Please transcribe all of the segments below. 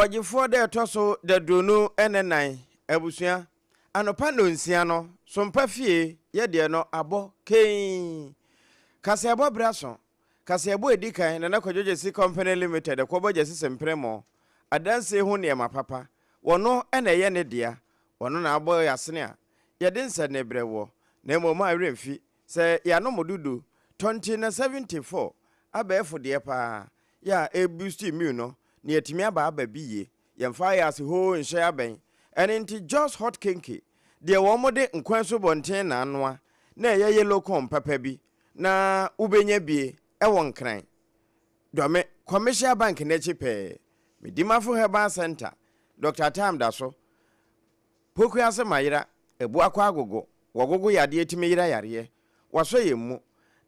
Ɔgyefoɔ da ɛtɔ so daduonu ne nan, abusua, anɔpa nnɔnsia no, Sompa fie yɛ deɛ no abɔ kein. Kaseɛbɔ berɛ aso. Kaseɛbɔ a ɛdi kan, Nana Kwadwo Gyasi Company Limited, Ɛkoɔbɔ Gyasi Sempremo, adansie ho nneɛma papa, wɔno na ɛyɛ ne dea, wɔno na abɔ yɛn asene a yɛde nsɛnne brɛ woɔ, na mmom mma werɛ mfi sɛ yɛanom dodo, tɔnti na 74 abɛɛfo deɛ paa, yɛ a ɛreboost immune no na yɛatumi aba aba bi yie. Yɛmfa ayɛ ase hoo nhyɛ abɛn. Ɛno nti Jos Hot Kenke deɛ wɔn de nkwan asubɔnten na anoa na ɛyɛ yellow corn papa bi na wobɛnya bie ɛwɔ Nkran Dɔme Commercial Bank no akyi pɛɛ. Medimafo Herbal Centre, Doctor Tam da so, Pokuase Mayera, Abuakɔ Agogo, Wɔgogo yadeɛ tumi yera yareɛ, Wasɔ yɛn mu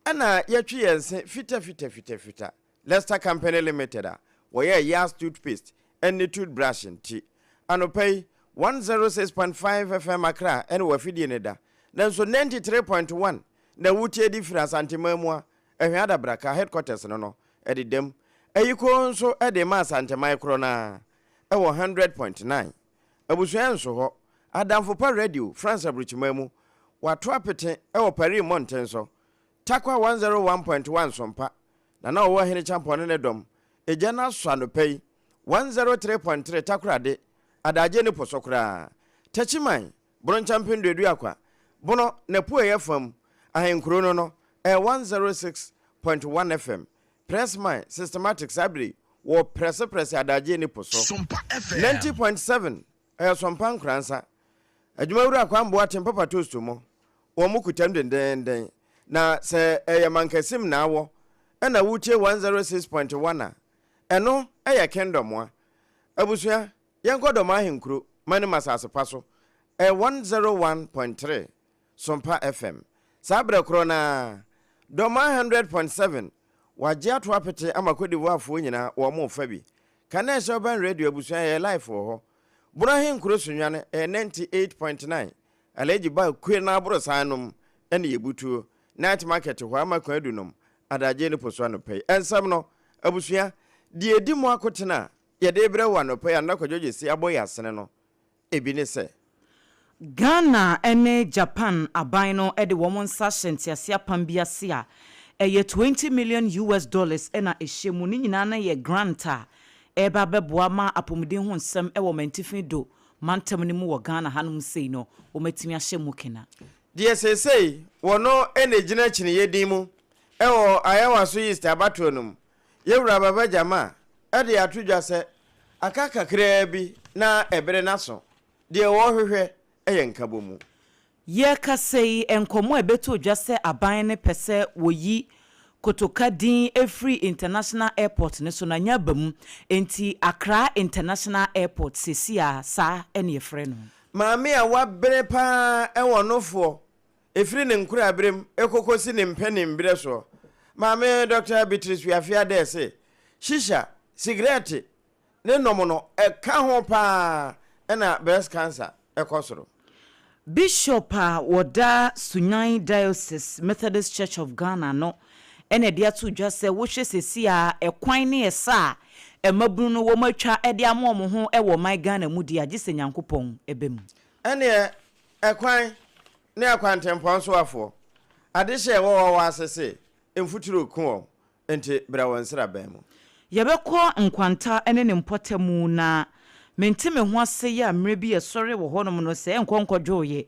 ɛna yɛtwe yɛn se fita fita fita fita. Lester Company Limited a wɔyɛɛ Yas toothpaste ne toothbrush nti, anɔpa yi, 106.5 FM Accra ne w'afidie no da, nanso 93.1 na wotie de firi Asanteman mu a Ɛhwɛ Adabraka headquarters no no deda mu. Ayikoo nso de rema Asanteman korɔ no ara wɔ 100.9. Abusua nso hɔ, Adamfo Pa Radio, France aburokyiman mu, wɔato apete wɔ Paris mmɔnten so. Tarkwa 101.1 Sompa na na ɔwɔ Hene Kyampɔn ne ne dɔm Egya no asɔ anɔpa yi 103.3 Takoradi, Adagye ne po so koraa. Takyiman, Boronkyampen Duaduakwa, Bono, n'apueeɛ fam, ahenkuro no no, ɛyɛ 106.1 FM. Pressman, Systematic saa bere yi, wɔreprɛseprɛse Adagye ne po so. Sompa FM. 90.7 ɛyɛ Sompa Nkoransa. Adwumawura Kwame Boateng Papa Toast mo, wɔn mo kutam dendeenden. Na sɛ ɛyɛ Mankasim na awɔ ɛna wotie 106.1 a, ɛno ɛyɛ Kingdom a. Abusua, yɛnkɔ Dɔm Ahenkuro, Manim Asase pa so, ɛyɛ 101.3 Sompa FM. Saa berɛ korɔ no ara, Dɔmaa 100.7 wɔagye ato apete ama Cote d'Ivoirefoɔ nyinaa wɔn refa bi. Kanesh Urban Radio abusua yɛyɛ live wɔ hɔ. Bono Ahenkuro Sunyani ɛyɛ 98.9 Alhaji Ba kue no aborosan nom ne yɛbutuo Night Market hɔ ama Kwadu nom adagye ne poso anɔpa yi. Nsɛm no, abusua, deɛ ɛdi mu akotene a yɛde rebrɛ wo anɔpa yi a Nana Kwadwo Gyasi abɔ yɛn asene no, ebi ne sɛ. Ghana ne Japan aban no de wɔn nsa ahyɛ ntease apam bi ase a ɛyɛ 20 million US dollars na ɛhyɛ mu. Ne nyinaa no yɛ grant a ɛreba abɛboa ma apɔmuden ho nsɛm wɔ Mantifi do mantam no mu wɔ Ghana hanom sei no wɔatumi ahyɛ mu kena. Deɛ seesei wɔno na ɛgyina kyiniiɛ din mu wɔ Ayawaso East abatoɔ no mu, Yɛwura Baba Jammah de ato dwa sɛ aka kakraa bi na ɛbere no aso, deɛ wɔrehwehwɛ yɛ nkabomu. Yɛrekasa yi, nkɔmmɔ a ɛbɛtoo dwa sɛ aban no pɛ sɛ wɔyi Kotoka din firi International Airport no so no anya aba mu. Enti Accra International Airport seesei a saa na yɛfrɛ no. Maame a wabene pa ara wɔ nofoɔ ɛfiri ne nkoraaberɛm kɔkɔsi ne mpanin berɛ soɔ, Maame Dɔkta Beatrice Wiafe Adeh se, shisha, sigarɛte, ne nom no, ɛka ho pa ara na breast cancer kɔ soro. Bishop a wɔda Sunyani Diocese Methodist Church of Ghana no na ɛde ato dwa sɛ wohwɛ seesei a ɛkwan ne ɛsa a mmabunu no wɔn atwa de ama wɔn ho wɔ ɔman Ghana mu deɛ a gye sɛ Nyankopɔn ba mu. Ɛneɛ ɛkwan ne akwantempɔn soafoɔ adehye a ɛwɔ hɔ wɔ ase se mfuturo reku wɔn Enti bra wɔ nsraban mu. Yɛbɛkɔ nkwanta ne ne mpɔtamu na mente me ho ase yɛ a mmerɛ bi yɛsɔre wɔ hɔnom no sɛ ɛnkɔ nkɔdwoeɛ.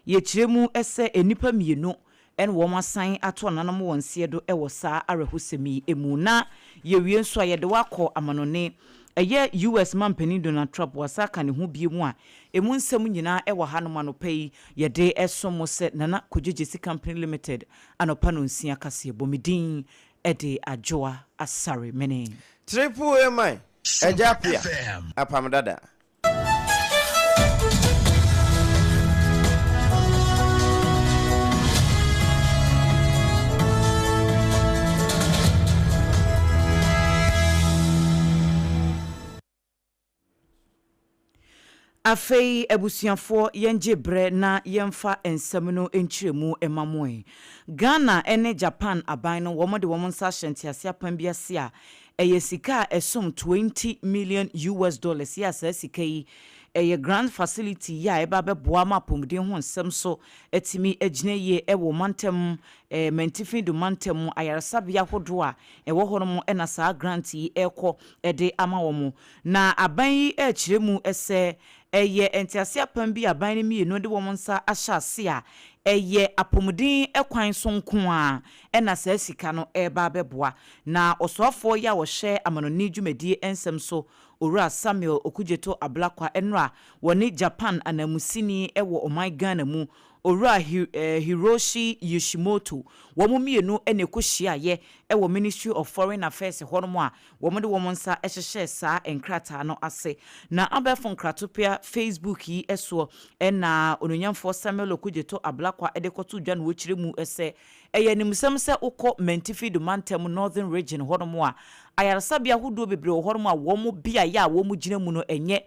Yɛkyerɛ mu sɛ nnipa mmienu na wɔn asan ato ananom wɔn nseɛ do wɔ saa awerɛhosɛm yi mu. Na yɛwie nso a yɛde wo akɔ amanɔne. Ɛyɛ US mampanin Donald Trump wasan aka ne ho bio mu a ɛmu nsɛm nyinaa wɔ hanom anɔpa yi yɛde som mo sɛ Nana Kojo Gyesi Company Limited Anɔpa nonsia kaseɛbɔ me din de Adwoa Asare mene. Triple A man, Agya Appiah, Apam Dada. Afei abusuafoɔ yɛngye berɛ na yɛmfa nsɛm no nkyerɛmu mma mo ɛ. Ghana ne Japan aban no wɔn de wɔn nsa ahyɛ ntease apam bi ase a ɛyɛ sika a ɛsom 20 million US dollars yɛ a saa sika yi ɛyɛ grant facility yi a ɛba abɛboa ma apɔmuden ho nsɛm so atumi agyina yie wɔ mantam eh, Mantifi do mantam ayaresabea ahodoɔ a ɛwɔ hɔ nom na saa grant yi ɛrekɔ de ama wɔn. Na aban yi rekyerɛ mu sɛ ɛyɛ ntease apam bi a aban no mmienu de wɔn nsa ahyɛ ase a ɛyɛ apɔmuden kwan so nko ara na saa sika no reba abɛboa. Na ɔsoafoɔ yi a ɔhwɛ amanɔne dwumadie nsɛm so, Owura Samuel Okudzeto Ablakwa nnora wɔne Japan ananmusini wɔ ɔman Ghana mu, Owura Hiroshi Yoshimoto, wɔn mmienu na ɛkɔhyiaeɛ wɔ Ministry of Foreign Affairs hɔnom a wɔde wɔn nsa hyehyɛɛ saa nkrataa no ase. Na abɛɛfo nkratopea Facebook yi soɔ na Onuonyamfoɔ Samuel Okudzeto Ablakwa de kɔtoo dwa na ɔkyerɛ mu sɛ ɛyɛ animsɛm sɛ wokɔ Mantifi do Mantam, Northern Region, hɔnom a, ayaresabea ahodoɔ bebree wɔ hɔnom a wɔn beaeɛ a wɔgyina mu no nyɛ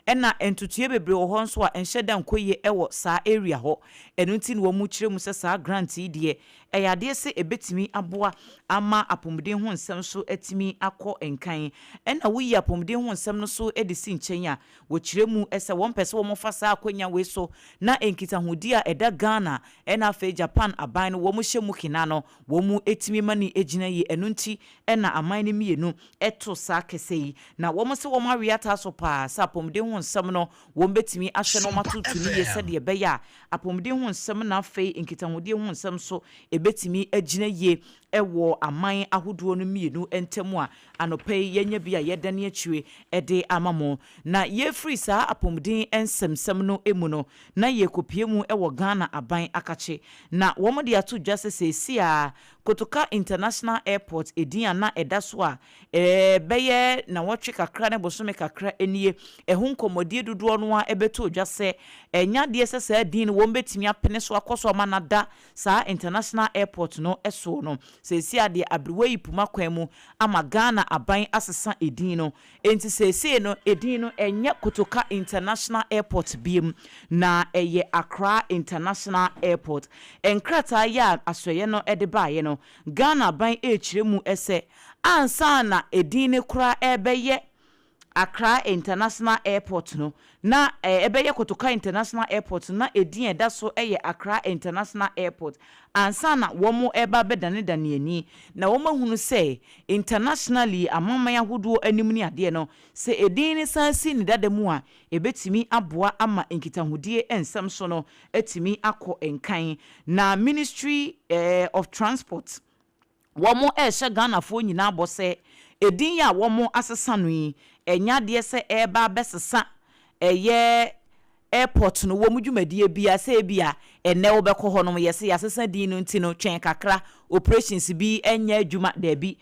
ɛna ntotoeɛ bebree wɔ hɔ nso a ɛnhyɛ da nkɔ yie wɔ saa area hɔ. Ɛno nti na wɔkyerɛ mu sɛ saa grant yi deɛ ɛyɛ adeɛ sɛ ɛbɛtumi aboa ama apɔmuden ho nsɛm so atumi akɔ nkan. Ɛna woyi apɔmuden ho nsɛm no so de si nkyɛn a, wɔkyerɛ mu sɛ wɔmpɛ sɛ wɔfa saa akwanya wei so na nkitahodie a ɛda Ghana ɛna afei Japan aban no wɔhyɛ mu kena no wɔtumi ma no gyina yie. Ɛno nti na aman no mmienu to saa kɛsɛ yi. Na wɔn se wɔn awe ataa so paa sɛ apɔmuden ho nsɛm no wɔn bɛtumi ahwɛ na wɔn Sompa atoto no yie FM. sɛdeɛ ɛbɛyɛ a apɔmuden ho nsɛm na afei nkitahodie ho nsɛm nso ɛbɛtumi agyina yie wɔ aman ahodoɔ no mmienu ntam a anɔpa yi yɛanya bi a yɛdane akyire de ama mo. Na yɛfiri saa apɔmuden nsɛmsɛm no mu no na yɛrekɔpue mu wɔ Ghana aban akakye na wɔn de ato dwa sɛ seesei ara Kotoka International Airport edin a na ɛda so a ɛbɛyɛ nnawɔtwe kakra ne bosome kakra nie, ɛho nkɔmmɔdie dodoɔ no ara bɛtoo dwa sɛ ɛnyɛ adeɛ sɛ saa din no wɔbɛtumi apene so akɔ so ama no ada saa International Airport no soɔ no. Seesei a deɛ aberewa yi puma kwan mu ama Ghana aban asesa edin no, Enti seesei no edin no ɛnyɛ Kotoka International Airport biom, na ɛyɛ Accra International Airport. Nkrataa yi a asoɛeɛ no de baeɛ no, Ghana aban rekyerɛ mu sɛ ansa na edin no koraa rebɛyɛ Accra International Airport no, na ɛbɛyɛ Kotoka International Airport no, na edin a ɛda so yɛ Accra International Airport ansa na wɔreba abɛdanedane ani na wɔahunu sɛ internationally amanaman ahodoɔ anim ne adeɛ no, sɛ edin no san si ne dada mu a, ɛbɛtumi aboa ama nkitahodie nsɛm so no atumi akɔ nkan. Na Ministry of Transport Wɔrehyɛ Ghanafoɔ nyinaa bɔ sɛ edin yi a wɔasesa no yi, ɛnyɛ adeɛ sɛ ɛreba abɛsesa ɛyɛ airport no wɔn dwumadie biara sɛ ebia ɛnnɛ wobɛkɔ hɔ nom yɛse yɛasesa din no nti no twɛn kakra operations bi nyɛ adwuma, daabi.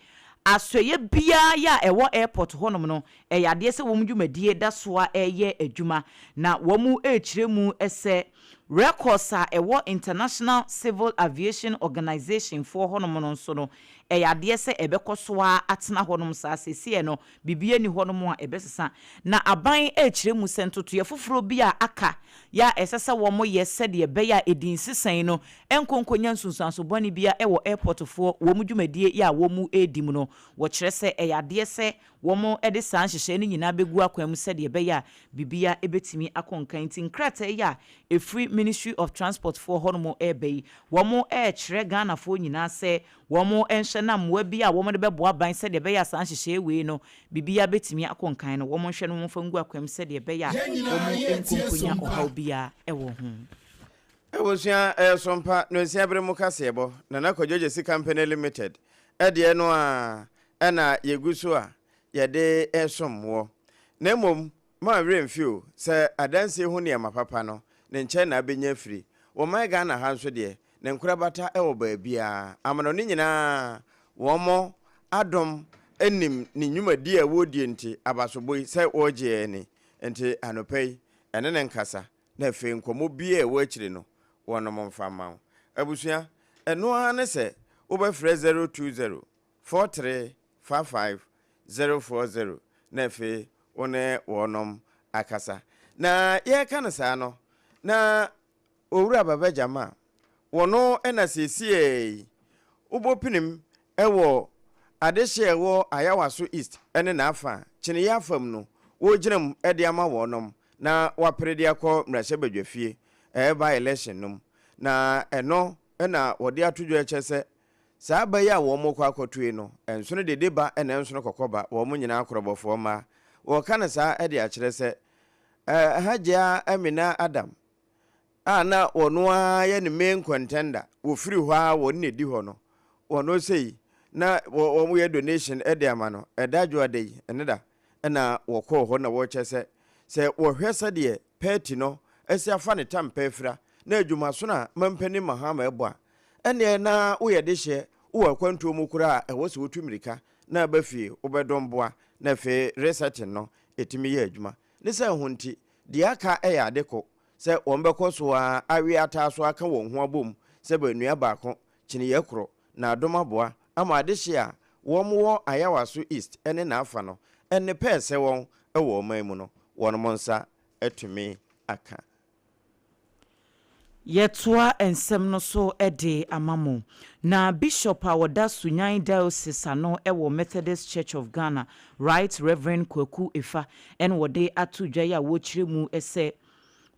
Asoɛeɛ biara yɛ a ɛwɔ airport hɔnom no, ɛyɛ adeɛ sɛ wɔn dwumadie da so ara reyɛ adwuma na wɔrekyerɛ mu sɛ Records a ɛwɔ International Civil Aviation Organization foɔ hɔnom no nso no, ɛyɛ adeɛ sɛ ɛbɛkɔ so ara atena hɔnom saa. Seesei no, biribiara nni hɔnom a ɛbɛsesa. Na aban rekyerɛ mu sɛ ntotoeɛ foforɔ bi a aka yɛ a ɛsɛ sɛ wɔyɛ sɛdeɛ ɛbɛyɛ a edin sesae no nkɔ nkɔnya nsunsuanso bɔne biara wɔ airport foɔ wɔn dwumadie yɛ a wɔredi mu no, wɔkyerɛ sɛ ɛyɛ adeɛ sɛ Wɔde saa nhyehyɛe no nyinaa begu akwan mu sɛdeɛ ɛbɛyɛ a biribiara bɛtumi akɔ nkan. Nti nkrataa yi a ɛfiri Ministry of Transport foɔ hɔnom reba yi, wɔrekyerɛ Ghanafoɔ nyinaa sɛ wɔnhwɛ na mmoa bi a wɔde bɛboa aban sɛdeɛ ɛbɛyɛ a saa nhyehyɛe wei no biribiara bɛtumi akɔ nkan no, wɔnhwɛ na wɔmfa ngu akwan mu sɛdeɛ ɛbɛyɛ a Yɛn nyinaa wɔn yɛretie nkɔ nkɔnya Sompa. ɔhaw biara wɔ ho. Abusua, ɛyɛ Sompa, Nonsia bere mu kaseɛbɔ, Nana Kwadwo Gyasi Company Limited deɛ no ara na yɛgu so a yɛde resom woɔ. Na mmom mma wo werɛ mfi o, sɛ adansie ho nneɛma papa no, ne nkyɛn na abɛnya afiri. Wɔ man Ghana ha nso deɛ, ne nkorabata wɔ baabiara. Amanɔne nyinaa wɔn adom nim ne nnwumadie a wɔredie nti, abasobɔ yi sɛ wɔregye yɛn ani. Nti anɔpa yi, ɛne no nkasa, na afei nkɔmmɔ biara a ɛwɔ akyire no, wɔnom mfa mma wo. Abusua, ɛno ara ne sɛ wobɛfrɛ 020 43 55 040 na afei wo ne wɔnom akasa. Na yɛreka no saa no, na Owura Baba Gyama, wɔno na seesei yi wobɔ pinim wɔ adehye a ɛwɔ Ayawaso East ne n'afa, Kyeneeɛ afa mu no, wɔregyina mu de ama wɔnom na wɔapere de akɔ mmarahyɛbadwafie ɛɛ by election no mu. Na ɛno na wɔde ato dwa kyerɛ sɛ saa aba yi a wɔrekɔ akɔto yi no, ɛnsono dede ba na ɛnsono kɔkɔ ba, wɔn nyinaa korɔbɔfoɔ mma. Wɔreka no saa de akyerɛ sɛ ɛɛ Hajia Amina Adam a na ɔno ara yɛ ne main contender, wɔfiri hɔ ara wɔn na ɛdi hɔ no, wɔn sei na wɔyɛ donation de ama no, ɛda adwoada yi, ɛne da, ɛna wɔkɔɔ hɔ na wɔkyɛ sɛ, sɛ wɔhwɛ sɛdeɛ party no asi afa ne tampa afira na adwumasono a Mampanin Mahama ɛbɔ a, ɛneɛ na woyɛ dehyeɛ, wowɔ akwantuo mu koraa a ɛwɔ sɛ wotu mmirika na aba fie, wobɛdɔm boa na afei resetting no ɛtumi yɛ adwuma. Ne sɛ ho nti, deɛ aka yɛ ade ko, sɛ wɔbɛkɔ so ara awe ataa so aka wɔn ho abom sɛ baanua baako, kyiniiɛ koro, na adom aboa ama adehye a wɔn wɔ Ayawaso East ne n'afa no nne pɛɛ sɛ wɔn wɔ ɔman mu no, wɔn nsa atumi aka. Yɛtoa nsɛm no so de ama mo. Na Bishop a ɔda Sunyani Diocese ano wɔ Methodist Church of Ghana, Right Reverend Kwaku Efa na wɔde ato dwa yi a wɔrekyerɛ mu sɛ,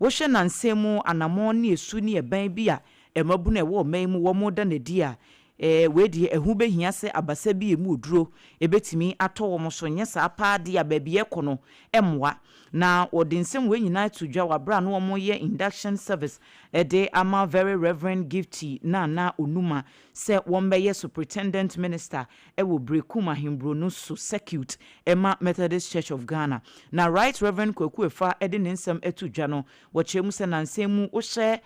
wohwɛ nnansa mu anammɔn ne su ne ɛban bi a mmabunu a ɛwɔ ɔman yi mu wɔreda no adi a, Ee, wei deɛ ɛho bɛhia sɛ abasa bi a ɛmu oduro bɛtumi atɔ wɔn so, nyɛ saa paa deɛ a baabi a ɛrekɔ no mmoa. Na wɔde nsɛm wei nyinaa to dwa wɔ aberɛ a na wɔreyɛ induction service de ama Very Reverend Gifty Nana Onuma sɛ wɔmmɛyɛ Superintendent Minister wɔ Berekum Ahenbro so Circuit ma Methodist Church of Ghana. Na Right Reverend Kwaku Effah de ne nsɛm to dwa no, wɔkyerɛ mu sɛ nansa yi mu wohyɛ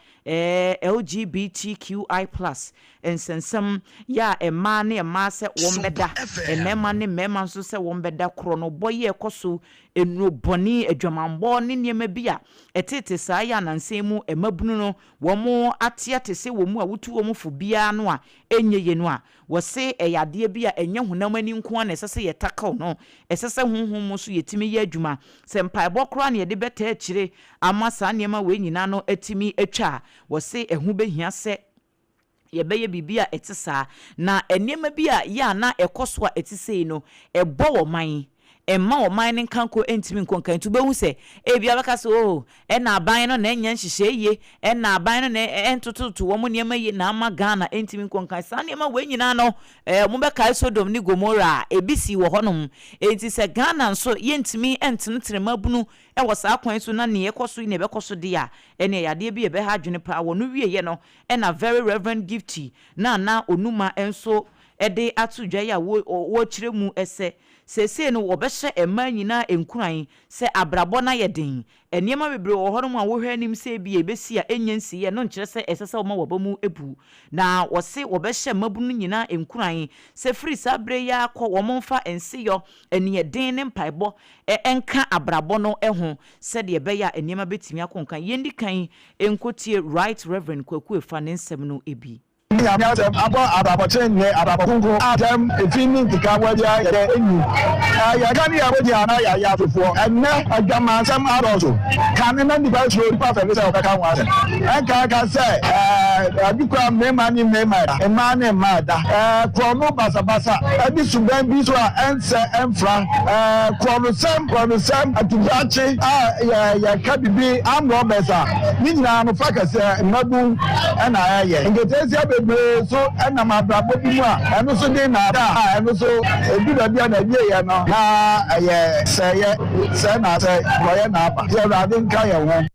LGBTQI plus nsɛnsɛm yɛ a mmaa ne mmaa sɛ wɔmmɛda, mmarima ne mmarima nso sɛ wɔmmɛda korɔ no bɔ yi a ɛkɔ so, nnuro bɔne, adwamammɔ ne nneɛma bi a ɛtete saa yɛ a nansa yi mu mmabunu no wɔate ate sɛ wɔn mu a wotu wɔn fo biara no a ɛnyɛ yie no a, wɔse ɛyɛ adeɛ bi a ɛnyɛ honam ani nko ara na ɛsɛ sɛ yɛtakaw no, ɛsɛ sɛ honhom mu nso yɛtumi yɛ adwuma. Sɛ mpaebɔ koraa na yɛde bɛtaa akyire ama saa nneɛma wei nyinaa no atumi atwa a, wɔse ɛho bɛhia sɛ yɛbɛyɛ biribi a ɛte saa. Na nneɛma bi a yɛ a na ɛkɔ so a ɛte sei no, ɛbɔ ɔman, ɛmma ɔman no nkanko ntumi nkɔ nkan. Nti wobɛhu sɛ ebia wobɛka sɛ, oh, ɛna aban no na ɛnyɛ nhyehyɛe yie, ɛna aban no na ɛntototo wɔn nneɛma yie na ama Ghana ntumi nkɔ nkan. Saa nneɛma wei nyinaa no, ɛɛ wɔbɛkae Sodom ne Gomora a, ebi sii wɔ hɔnom. Enti sɛ Ghana nso yɛntumi ntenetene mmabunu wɔ saa kwan yi so na nea ɛkɔ so yi na ɛbɛkɔ so deɛ a, ɛnneɛ ɛyɛ adeɛ bi a ɛbɛha adwene paa. Wɔn wieeɛ no, ɛna Very Reverend Gifty Nana Onuma nso de ato dwa yi a wɔrekyerɛ mu sɛ, seesei no wɔbɛhyɛ mmaa nyinaa nkuran sɛ abrabɔ no ayɛ den. Nneɛma bebree wɔ hɔnom a wohwɛ anim sɛ ebia ebesi a ennya nsii. Ɛno nkyerɛ sɛ ɛsɛ sɛ wɔma w'aba mu bu. Na wɔse wɔbɛhyɛ mmabunu nyinaa nkuran sɛ firi saa bere yi ara kɔ wɔmfa nseyɔ, aniɛden ne mpaebɔ nka abrabɔ no ho sɛdeɛ ɛbɛyɛ a nneɛma bɛtumi akɔ nkan. Yɛnni kan nkɔtie Right Reverend Kwaku Efa ne nsɛm no bi. Nyame asɛm abɔ abrabɔ trenee, abrabɔ kronkron a dɛm efi ne nkekaboa biara yɛ dɛ nnyi. Yɛka ne yɛbɔ din a na yɛayɛ atofoɔ. Ɛnnɛ adwamansɛm adɔɔso. Kane na nnipa suro nnipa fɛre sɛ wɔbɛka ho asɛm. Ɛnkanka sɛ ɛbi koraa mmarima ne mmarima da, mmaa ne mmaa da. Korɔno basabasa ne suban bi nso a ɛnsɛ ɛmfra. Korɔnosɛm, korɔnosɛm, atubrakye a yɛka bibi, armed robbers a ne nyinaa no fa kɛseɛ mmabun na ɛyɛ. Nketeesia bebree nso nam abrabɔ bi mu a ɛno nso de nnaadaa a ɛno nso ɛdu baabi a n'awieeɛ no na ɛyɛ sɛeɛ, sɛe na asɛe, porɔeɛ na aba. Nti Awurade nka yɛn ho.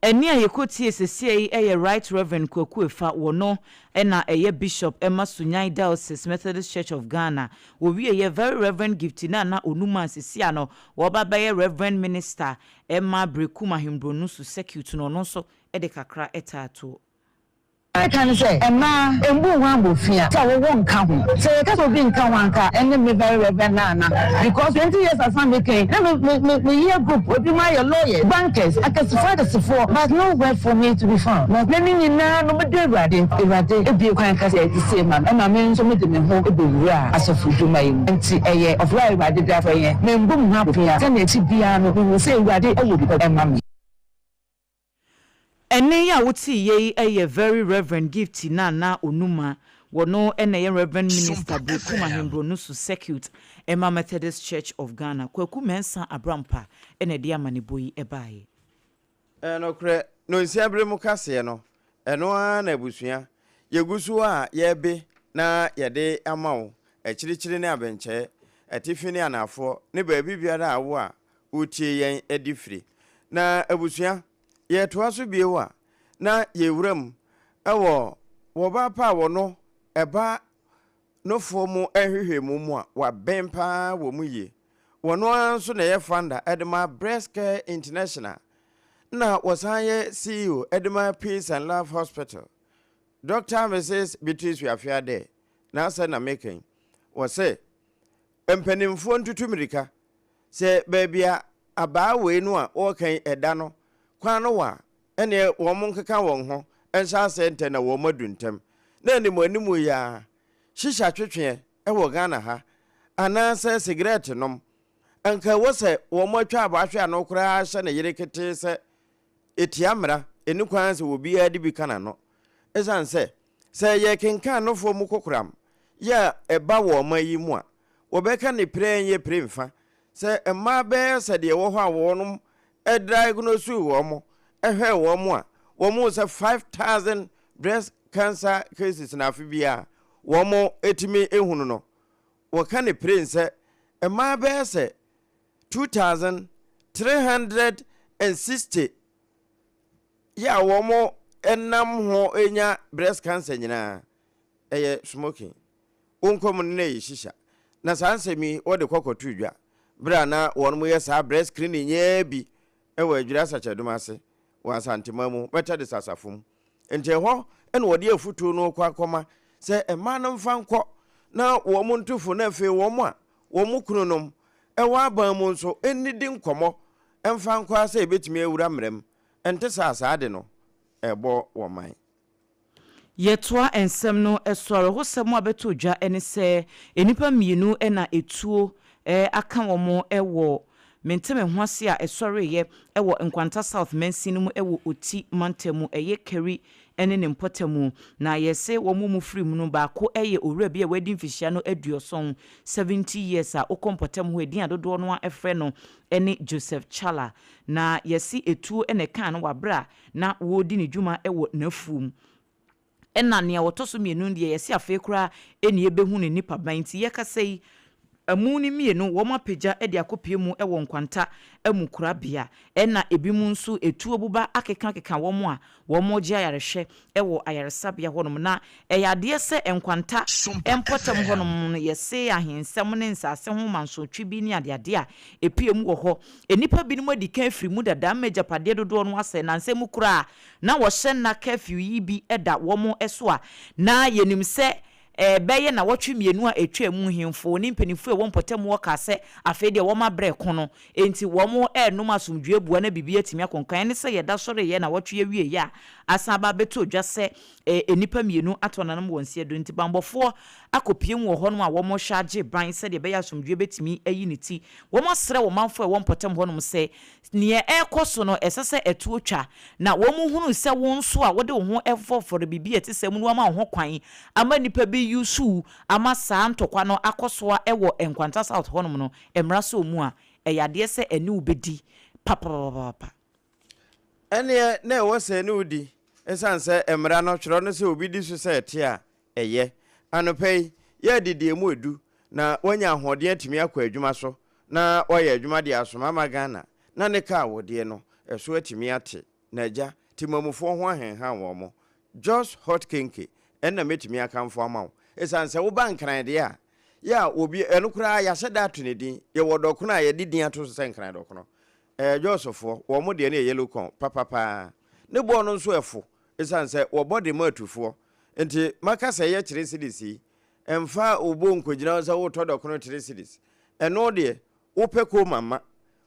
Ɛnne a yɛkɔtiee seesei yi yɛ Right Rev. Kwaku Efa, wɔno na ɛyɛ Bishop ma Sunyani Diocese, Methodist Church of Ghana. Wɔwieeɛ, Very Rev. Gifty Nana Onumah seesei a no wɔreba abɛyɛ Rev. Minister ma Berekum Ahenbronusu Circuit no, ɔno nso de kakra taa toɔ. Meka ne sɛ, mmaa, mbu ho abofia sɛ wo wo nka ho. Sɛ yɛka sɛ obi nka ho a anka ɛne me very reverend Nana because 20 years asan meka yi na me me me me year group ebinom ayɛ lawyers, bankers, akɛsefoɔ akɛsefoɔ but no where for me to be found. Na ne nyinaa no medɔ Awurade, Awurade abue kwan kɛseɛ te sei ma me ɛma me nso mede me ho bɛwuraa asɔfo dwuma yi mu. Nti ɛyɛ ɔfrɛ a Awurade de afrɛ yɛn. Membu me ho abofia sɛnea ɛte biara no mehu sɛ Awurade wɔ biribi ma me. Ɛnne yi a wotee yei yɛ Very Reverend Gifty Nana Onuma, wɔno na ɛyɛ Reverend Minister Berekum Ahenbronusu Circuit ma Methodist Church of Ghana. Kwaku Mensah Abrampa na ɛde amanebɔ yi baeɛ. Ɛyɛ nokorɛ, nonsia bere mu kaseɛ no, ɛno ara na abusua, yɛgu so a yɛrebe na yɛde ama wo, akyirikyiri ne abɛnkyɛɛ, atifi ne anaafoɔ, ne baabi biara a wo a woretie yɛn de firi. Na abusua, yɛretoa so bio a, na yɛrewura mu wɔ wɔbaa pa a wɔno ɛba nofoɔ mu nhwehwɛmu mu a waben paa wɔ mu yie. Wɔno ara nso na ɛyɛ founder de ma Breast Care International na wɔsan yɛ CEO de ma Peace and Love Hospital. Doctor Mrs. Beatrice Wiafe Adeh n'asɛm na meka yi. Wɔse mpanimfoɔ ntutu mmirika Sɛ baabi a abaa wei no a wɔreka yi ɛda no, kwan no wa a, ɛnneɛ wɔn nkeka wɔn ho nhyɛ aseɛ ntɛm na wɔn adu ntɛm. Na animuanimu yi ara, shisha twetweɛ wɔ Ghana ha, anaasɛ sigaret nom, anka ɛwɔ sɛ wɔn atwa abaa hwe ano koraa hyɛ ne yere ketee sɛ ɛtia mmara, ɛnni kwan sɛ obiara de bi ka n'ano. Ɛsiane sɛ, sɛ yɛrekenkan nofoɔ mu kokoram yɛ a ɛba wɔ ɔman yi mu a, wɔbɛka ne pire nyɛ pire mfa sɛ mmaa bɛyɛ sɛ deɛ ɛwɔ hɔ a wɔnom diagnose wɔn hwɛɛ wɔn a wɔn hu sɛ 5000 breast cancer cases na afe biara wɔn tumi hunu no, wɔka ne pire sɛ mmaa bɛyɛ sɛ 2360 yɛ a wɔn nam ho nya breast cancer nyinaa ɛyɛ smoking. Wo nkɔm no na ɛyɛ shisha. Na saa nsɛm yi wɔde kɔ kɔtoo dwa berɛ a na wɔnom yɛ saa breast screening yi ara bi wɔ Adwira Sakyadum ase wɔ Asanteman mu Methodist asafo mu. Nti ɛhɔ na wɔde afutuo no rekɔ akɔma sɛ mmaa no mfa nkɔ na wɔn nto fo na afei wɔn a wɔn kununom wɔ aban mu nso nnidi nkɔmmɔ mfa nkɔ ara sɛ ɛbɛtumi awura mmara mu. Ɛnte saa a saa ade no ɛrebɔ wɔn man. Yɛtoa nsɛm no so. Awerɛhosɛm a abɛtɔ dwa ne sɛ nnipa mmienu na etuo aka wɔn wɔ mente-me-ho-ase a ɛsɔreeɛ wɔ Nkwanta South mansin no mu wɔ Oti mantam mu, ɛyɛ Kari ne ne mpɔtam. Na yɛse wɔn a wɔfiri mu no baako yɛ owura bi a wadi mfehyia no aduɔson, 70 years, a wokɔ mpɔtam hɔ a edin a dodoɔ no ara frɛ no ne Joseph Chala. Na yɛse etuo na ɛkaa no wɔ aberɛ a na wɔredi ne dwuma wɔ n'afuom. Ɛna nea ɔtɔ so mmienu no deɛ yɛse afei koraa na yɛbɛhu ne nipaban nti yɛkasa yi amu no mmienu wɔn apagya de akɔpue mu wɔ nkwanta amu korabea ɛna ebinom nso etuo boba akekakeka wɔn a wɔregye ayarehwɛ wɔ ayaresabea hɔnom na ɛyɛ adeɛ sɛ nkwanta mpɔtam hɔnom no yɛse ahensɛm ne nsase ho mansotwe bi ne adeade a ɛpue mu wɔ hɔ Nnipa binom adi kan afiri mu dada ama agyapadeɛ dodoɔ no asɛe. Nnansa mu koraa na wɔhyɛ nna curfew yi bi da wɔn so a na yɛnim sɛ ɛbɛyɛ nnawɔtwe mmienu a ɛtwaa mu nhemfo ne mpanimfoɔ a ɛwɔ mpɔtam hɔ kaa sɛ afei deɛ wɔabrɛ ko no enti wɔrenom asomdwoeɛ bua na biribi atumi akɔ nkan. Ɛne sɛ yɛda sɔreeɛ nnawɔtwe awieeɛ a asan aba abɛtɔ dwa sɛ nnipa mmienu atɔ nanom wɔ nseɛ do nti banbɔfoɔ akɔpue mu wɔ hɔnom a wɔrehwɛ agye ban sɛdeɛ ɛbɛyɛ asomdwoeɛ bɛtumi ayi ne ti. Wɔasrɛ ɔmanfoɔ a ɛwɔ mpɔtam hɔnom sɛ neɛ ɛrekɔ so no ɛsɛ sɛ ɛtoɔ twa na wɔhunu sɛ wo nso a wode wo ho fɔfɔre biribi a ɛte saa mu no woama wo ho kwan ama nnipa bi use wo ama saa ntɔkwa no akɔ so a ɛwɔ Nkwanta South hɔnom no mmara sɛ ɔmu a ɛyɛ adeɛ sɛ ɛne wo bɛdi papapapapa. Ɛnneɛ na ɛwɔ sɛ ɛne wo di, ɛsiane sɛ mmara no twerɛ no sɛ obi di so sɛ ɛte a, ɛyɛ. Anɔpa yi, yɛ adidie mu edu na woanya ahoɔden atumi akɔ adwuma so na woayɛ adwuma de asoma ama Ghana na ne ka a wodeɛ no, ɛso atumi ate. Na agya, Temamufoɔ ho ahenhan wɔn. Jos Hot Kenke, ɛno na mɛtumi akamfo ama wo. Ɛsiane sɛ woba Nkran deɛ a, yɛ a obi, ɛno koraa yɛahyɛ da ato ne din. Yɛwɔ dɔkono a yɛde din ato so sɛ Nkran dɔkono. Ɛyɛ Josfoɔ, wɔn deɛ no yɛ yellow corn papa paa. Ne boɔ no nso ɛfo. Esiane sɛ wɔbɔ de ma atufoɔ nti, maka sɛ ɛyɛ kyere cedis yi, mfa wo bo nkɔgyina hɔ sɛ woretɔ dɔkono kyere cedis. Ɛno deɛ, wopɛ kooma ma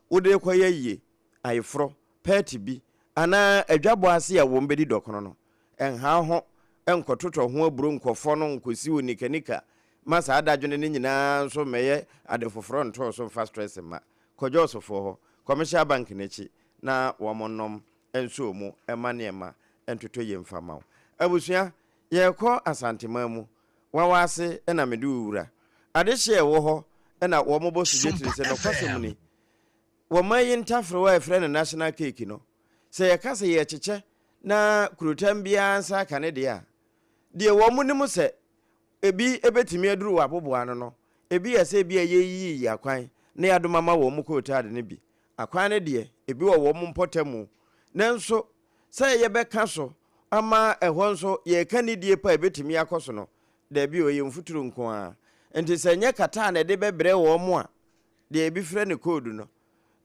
wode rekɔyɛ ayie, ayeforɔ, pɛɛte bi, anaa adwabɔ ase a wɔbɛdi dɔkono no. Nha ho nkɔtotɔ ho aburo nkɔfɔ no nkɔsi wo nikanika ma saa dadwene no nyinaa nso mmɛyɛ ade foforɔ ntoo so mfa stress mma. Kɔ Jɔsfoɔ hɔ, Commercial Bank no akyi na wɔnnom nso mu mma nneɛma ntotɔ yie mfa mma wo. Abusua, yɛrekɔ Asanteman mu. Wawa ase na mede wo wura. Adehyeɛ a ɛwɔ hɔ na wɔbɔ so dwetire sɛ nokwasɛm ni, wɔma yi ntaferewa a yɛfrɛ no national cake no, sɛ yɛka sɛ yɛrekyekyɛ na kurotam biara nsa aka ne deɛ a, deɛ wɔnim sɛ ebi bɛtumi aduru wɔ aboboano no, ebi yɛ sɛ ebia yɛreyiyi akwan na yɛadom ama wɔn kootaade no bi. Akwan no deɛ, ebi wɔ wɔn mpɔtamu. Nanso, sɛ yɛbɛka so ama ɛhɔ nso yɛreka nidie pa a ɛbɛtumi akɔ so no, dabi o, ɛyɛ mfuturo nko ara. Nti sɛ ɛnyɛ kata a na ɛde bɛbrɛ wɔn a, deɛ ebi frɛ no code no,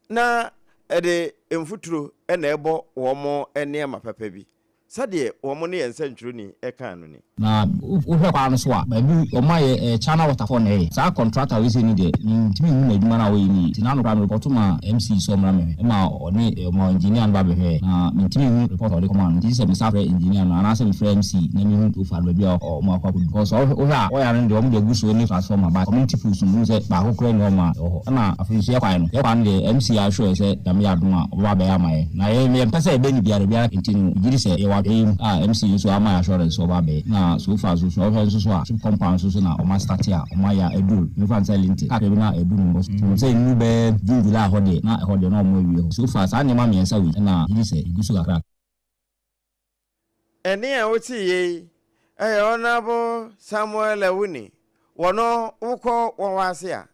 na ɛde mfuturo na ɛbɔ wɔn nneɛma papa bi. Sɛdeɛ wɔn ne yɛn nsɛntwerɛni kaa no ni. Na wohwɛ kwan no so a, baabi wɔn ayɛ ɛyɛ China waterfall na ɛyɛ. Saa contractor wei sei no deɛ, mentumi nhu n'adwuma no a ɔyɛ no yie. Nti n'ano koraa me report maa MC sɛ ɔmmra mmɛhwɛ. Ɛma ɔne ɔma engineer no ba bɛhwɛɛ. Na mentumi nhu report a ɔde kɔmaa no. Nti gye sɛ mesan frɛ engineer no anaasɛ mefrɛ MC na mehu so far no baabi a wɔn akɔ akɔdu. Because sɛ wohwɛ a, wire no deɛ wɔde agu so ne transformer but community poles no, wohu sɛ baako koraa nni hɔ ma ɛwɔ hɔ. Ɛna afei nso yɛ kwan no, yɛ kwan no deɛ MC assure yɛ sɛ Nyame yɛ adom a ɔbɛba abɛyɛ ama yɛn. Na yɛn yɛmpɛ sɛ yɛbɛn no biara biara nti no megye di sɛ yɛwɔ adwene mu a MC nso ama yɛn assurance sɛ ɔba abɛyɛ. Na so far nso so wohwɛ nso so a chip compound nso so na wɔn astarte a wɔn ayɛ a aduru memfa no sɛ lintel kakra bi na aduru no nso menim sɛ nnuru bɛyɛ June July hɔ deɛ na ɛhɔ deɛ na wɔn awie hɔ. So far saa nneɛma mmiɛnsa wei na megye di sɛ ɛgu so kakra. Ɛnne a woteeɛ yi yɛ Honourable Samuel Awuni. Wɔno wokɔ wɔn ase a,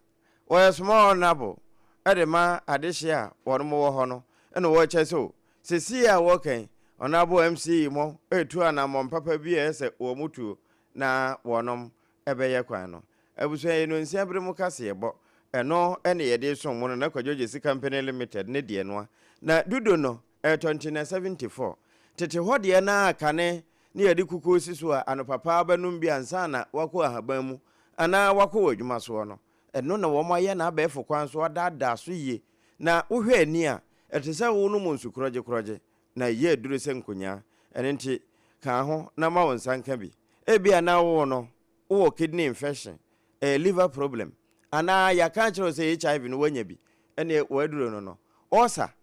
wɔyɛ small honourable de ma adehyeɛ a wɔnom wɔ hɔ no na wɔkyɛ sɛ o, sesie a wɔka yi, Honourable MC mo retu anammɔn papa bi a ɛyɛ sɛ wɔn tuo na wɔnom bɛyɛ kwan no. Abusua yɛ nonsia bere mu kaseɛbɔ, ɛno ne yɛde resom mo no na Kwadwo Gyesi Company Limited ne deɛ noa. Na Dudo no Ɛtɔ nti na 74. Tete hɔ deɛ na kane ne yɛde kukuo si so a anɔpa paa wobɛnom bi ansa na woakɔ ahaban mu anaa woakɔ w'adwuma soɔ no. Ɛno na wɔayɛ no abɛɛfo kwan so adaadaa so yie na wohwɛ ani a, ɛte sɛ wonom nsu korɔgyekorɔgye na ɛyɛ aduro sɛ nkonyaa. Ɛno nti, ka ho na ma wo nsa nka bi. Ebia na wo no, wowɔ kidney infection, ɛyɛ liver problem, anaa yɛaka akyerɛ wo sɛ HIV no woanya bi, ɛnneɛ w'aduro no no. Ulcer,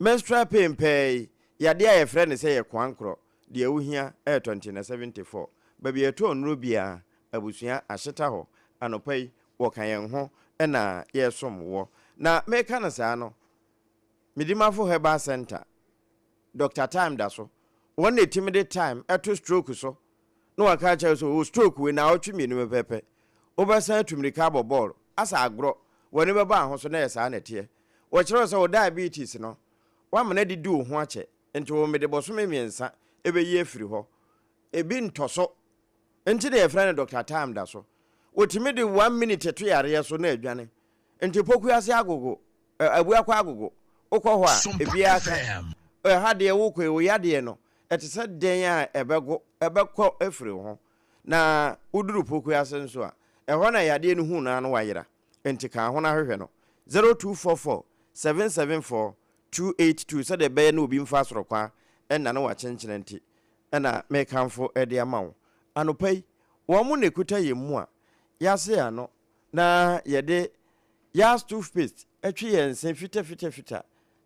Menstrual pain pɛɛ yi, yadeɛ a yɛfrɛ no sɛ yɛ koankorɔ, deɛ wohia ɛyɛ tɔnte na 74. Baabi a yɛtɔn nnuro biara, abusua ahyeta hɔ, anɔpa yi wɔka yɛn ho na yɛresom woɔ. Na meka no saa no, Medimafo Herbal Centre, Doctor Time da so, wɔn na ɛtumi de time to stroke so na wɔaka akyerɛ wo sɛ wo stroke wei naawɔtwe mmienu pɛpɛpɛ, wobɛsan atu mmirika abɔ bɔɔlo, asa agorɔ, w'ani bɛbɔ ahoso na ɛyɛ saa na ɛteɛ. Wɔkyerɛ wo sɛ wo diabetes no, woamena adidi wo ho akyɛ, nti wo mede bɔsome mmiɛnsa ɛbɛyi afiri hɔ. Ebi ntɔ so. Nti na yɛfrɛ no Doctor Time da so. Wɔtumi de one minute to yareɛ so na adwane. Nti Pokuase agogo, Abuakwa agogo, wokɔ hɔ a, ebiara ka. Ɛha deɛ wokɔ yi, wo yadeɛ no, ɛte sɛ dɛn a ɛbɛgo, ɛbɛkɔ afiri wo ho. Na woduru Pokuase nso a, ɛhɔ na yadeɛ no hu no ara na wayera. Enti ka ho na hwehwɛ no. 0244 774 282 Sɛdeɛ ɛbɛyɛ na obi mfa asorɔkwa nnane w'akyenkyena nti na merekamfo de ama wo. Anɔpa yi, wɔn na ɛkuta yɛn mu a yɛase ano na yɛde Yas toothpaste twe yɛn se fitafitafita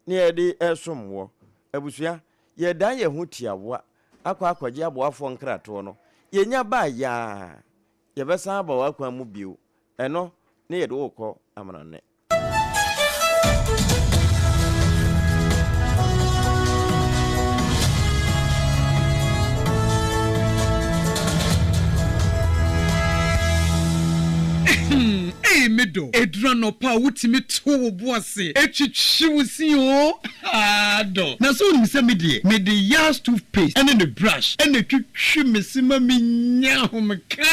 na yɛde resom woɔ. Abusua, yɛredan yɛn ho tiawa akɔ akɔgye aboafoɔ nkratoɔ no. Yɛnya baeɛ a, yɛbɛsan aba w'akwan mu bio. Ɛno ne yɛde wo rekɔ amanɔne. Ei me dɔ, ɛduru anɔpa a wotumi to wo bo ase twitwi wo se oo, haa dɔ. Na sɛ wonim sɛ me deɛ, mede Yas toothpaste ne ne brush na ɛtwitwi me se ma menya ahomeka.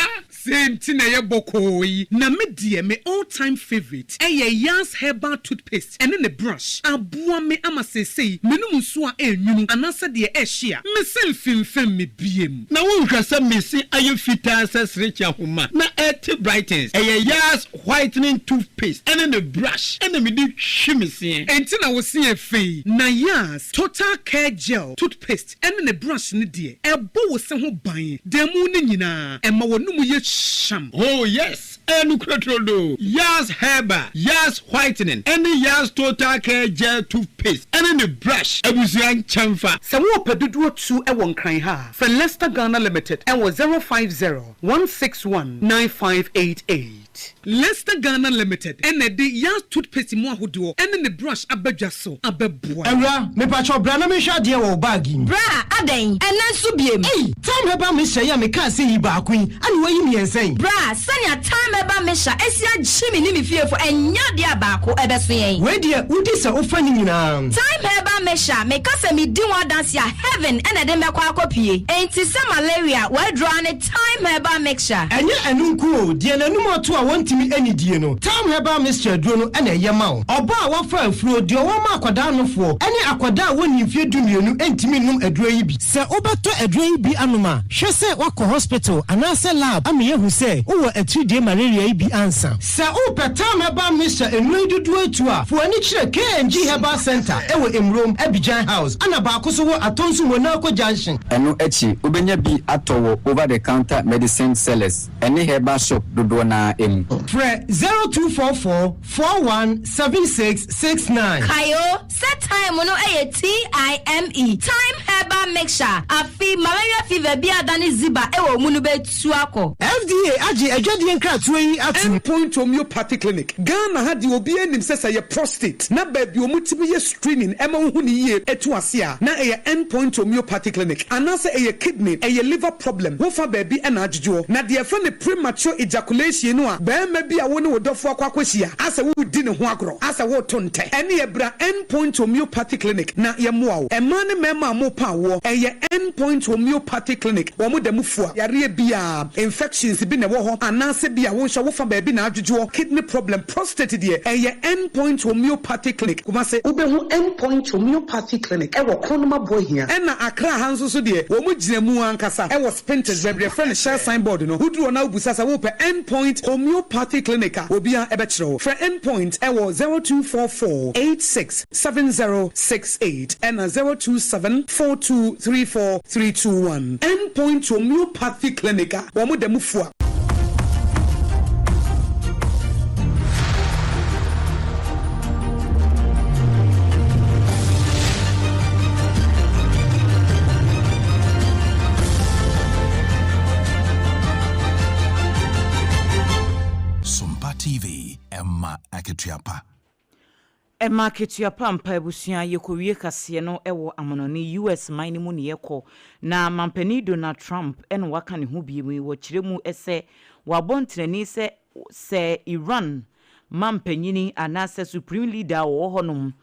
Sei nti na ɛyɛ bɔkɔɔ yi. Na me deɛ me all time favourite ɛyɛ Yaz herbal toothpaste ɛne ne brush. Aboa me ama seesei menom nsuo a ɛnwunu anaasɛ deɛ ɛhye a, me se mfemfem me biem. Na wonhwɛ sɛ me se ayɛ fitaa sɛ serekye ahoma na ɛte brightens. Ɛyɛ Yaz whitening toothpaste ɛne ne brush ɛna mede twi me seɛ. Enti na wo se yɛ fɛ yi. Na Yaz total care gel toothpaste ɛne ne brush no deɛ, ɛbɔ wo se ho ban da mu no nyinaa, ɛma w'anomu yɛ hyeam. Oh yes, ɛyɛ nokorɛ turodoo. Yaz Herbal, Yaz Whitening ɛne Yaz Total Care Gel Toothpaste ɛne ne brush abusua nkyɛnfa. Sɛ worepɛ dodoɔ tu wɔ Nkran ha a, frɛ Lester Ghana Limited wɔ 050 161 9588. Lester Ghana Limited na ɛde Yaz toothpaste mu ahodoɔ ne ne brush aba dwa so abɛboa. Awura, mepakyɛw bra na menhwɛ adeɛ wɔ wo bag yi mu. Bra, adɛn? Ɛnnɛ nso biem? Ei! Thyme Herbal Mixture yi a mekaa sɛ yi baako yi, ɛna woayi mmiɛnsa yi? Bra, sɛnea Thyme Herbal Mixture asi agye me ne me fiefo, ɛnyɛ adeɛ a baako ɛbɛso yɛn. Wei deɛ, wodi sɛ wofa ne nyinaa. Thyme Herbal Mixture, meka sɛ medi ho adanse a, heaven na ɛde me bɛkɔ akɔpue. Enti sɛ malaria, w'aduro ara ne Thyme Herbal Mixture. Ɛnyɛ ɛno nko o, deɛ n'anum ato a wɔntumi nnidie no, Thyme Herbal Mixture aduro no na ɛyɛ ma wo. Ɔbaa a wafa afuro, deɛ ɔwɔ ma akwadaa nofoɔ, ne akwadaa a wɔnnii mfeɛ dumienu ntumi nnom aduro yi bi. Sɛ wobɛtɔ aduro yi bi anom a, hwɛ sɛ woakɔ hospital anaasɛ lab ama yɛahu sɛ wowɔ atiridie malaria yi bi ansa. Sɛ wopɛ Thyme Herbal Mixture nnuro yi dodoɔ atu a, fa w'ani kyerɛ KNG Herbal Centre wɔ Emurom, Abidjan House, ɛna baako nso wɔ Atonsu Monaco Junction. Ɛno akyi, wobɛnya bi atɔ wɔ over-the-counter medicine sellers ne herbal shop dodoɔ no ara mu. Frɛ 0244 41 76 69. Kae o, sɛ thyme no yɛ TIME, Thyme Herbal Mixture, afe malaria fever bi a adane ziba wɔ wo mu no bɛtu akɔ. FDA agye adwadie nkratoɔ yi atom. End Point Homeopathy Clinic, Ghana ha deɛ obiara nim sɛ sɛ ɛyɛ prostate na baabi a wɔtumi yɛ screening ma wohu no yie tu ase a na ɛyɛ End Point Homeopathy Clinic anaasɛ ɛyɛ kidney, ɛyɛ liver problem, wofa baabi na adwodwoɔ. Na deɛ yɛfrɛ no premature ejaculation no a barima bi a wo ne wo dɔfoɔ akɔ akɔhyia asɛ woredi ne ho agorɔ, asɛ woreto ntɛ, ɛneɛ bra End Point Homeopathy Clinic na yɛmmoa wo. Mmaa ne mmarima a morepa awoɔ, ɛyɛ End Point Homeopathy Clinic, wɔn da mu fua yareɛ biara, infections bi na ɛwɔ hɔ anaasɛ bi a wo nso wofa baabi na adwodwoɔ, kidney problem, prostate deɛ, ɛyɛ End Point Homeopathy Clinic, Kumasi. Wobɛhu End Point Homeopathy Clinic wɔ Kronum Aboahia. Ɛna Accra ha nso so deɛ, wɔn gyina mu ankasa wɔ Spintex, baabi a yɛfrɛ no Shell sign board no. Woduru hɔ na wobisa sɛ worepɛ End Point Homeopathy Clinic a, obiara bɛkyerɛ wo. Frɛ End Point wɔ 0244 86 7068 ɛna 027 4234 321. End Point Homeopathy Clinic a wɔn da mu fua. Sompa TV, ɛma akatua pa. Ɛma akatua pa ampa abusua yɛkɔwie kaseɛ no wɔ amanɔne US man no mu ne yɛkɔ na manpanin Donald Trump na waka ne ho biom yi wɔkyerɛ mu sɛ wabɔ ntenani sɛ sɛ Iran manpanyini anaasɛ supreme leader a ɔwɔ hɔ nom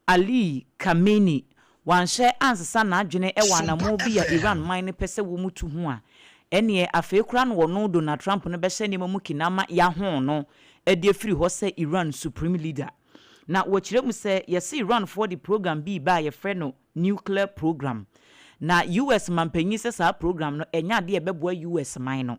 Ali Khamenei wanhyɛ ansesa n'adwene wɔ anamɔn bi a Iran man no pɛ sɛ wɔn tu ho a ɛneɛ afei koraa na ɔno Donald Trump no bɛhyɛ nneɛma mu kina ama yɛaho no de afiri hɔ sɛ Iran supreme leader. Na wɔkyerɛ mu sɛ yɛse Iranfoɔ de program bi reba a yɛfrɛ no nuclear program. Na US manpanyin sɛ saa program no ɛnyɛ adeɛ a ɛbɛboa US man no.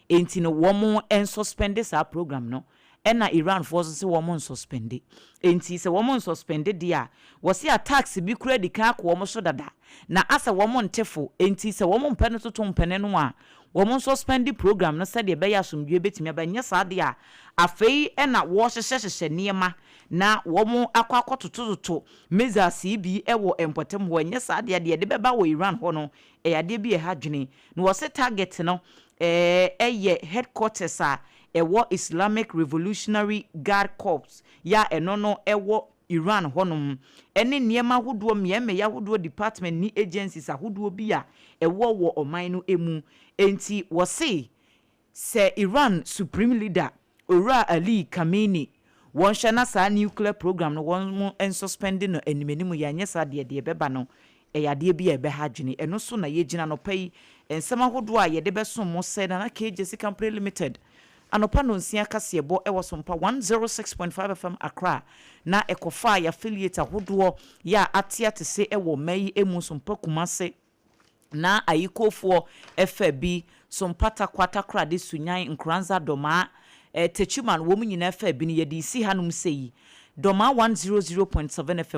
Enti no wɔn nsuspɛnde saa program no. Ɛna Iranfoɔ nso se wɔn nsuspɛnde. Enti sɛ wɔn nsuspɛnde deɛ a, wɔse attacks bi koraa adi kan akɔ wɔn so dada. Na asɛ wɔn nte fo. Enti sɛ wɔn mpɛ no toto mpɛne no a, wɔn nsuspɛnde program no sɛdeɛ ɛbɛyɛ asomdwoeɛ bɛtumi aba. Nyɛ saa deɛ a, afei na wɔrehyehyɛhyehyɛ nneɛma na wɔakɔ akɔtotototo missiles yi bi wɔ mpɔtam hɔ. Ɛnyɛ saa deɛ a, deɛ ɛde bɛba wɔ Iran hɔ no, ɛyɛ adeɛ bi a ɛha adwene. Na wɔse target no yɛ headquarters a ɛwɔ Islamic Revolutionary Guard Corps yɛ a ɛno no ɛwɔ Iran hɔnom, ne nneɛma ahodoɔ, mmeaemmeae ahodoɔ, department ne agencies ahodoɔ bi a ɛwɔ wɔ ɔman no mu. Enti wɔse sɛ Iran Supreme Leader, Owura Ali Khamenei, wɔnhwɛ na saa nuclear program no wɔn nsuspɛnde no animanim yɛ, anyɛ saa deɛ deɛ ɛbɛba no. Ɛyɛ adeɛ bi a ɛbɛha adwene. Ɛno so na yɛgyina anɔpa yi. Nsɛm ahodoɔ a yɛde bɛsom mo sɛ Nana KJC Company Limited anɔpa nnɔnsia kaseɛbɔ wɔ Sompa 106.5 FM Accra na ɛkɔfaa yɛn affiliate ahodoɔ yɛ a ate atese wɔ mmaa yi mu Sompa Kumase na Ayikofoɔ fa bi Sompa Tarkwa Takoradi Sunyani Nkoranza Dɔmaa eh, Techiman wɔn nyinaa fa bi no yɛde resi hanom sei Dɔmaa 100.7 FM.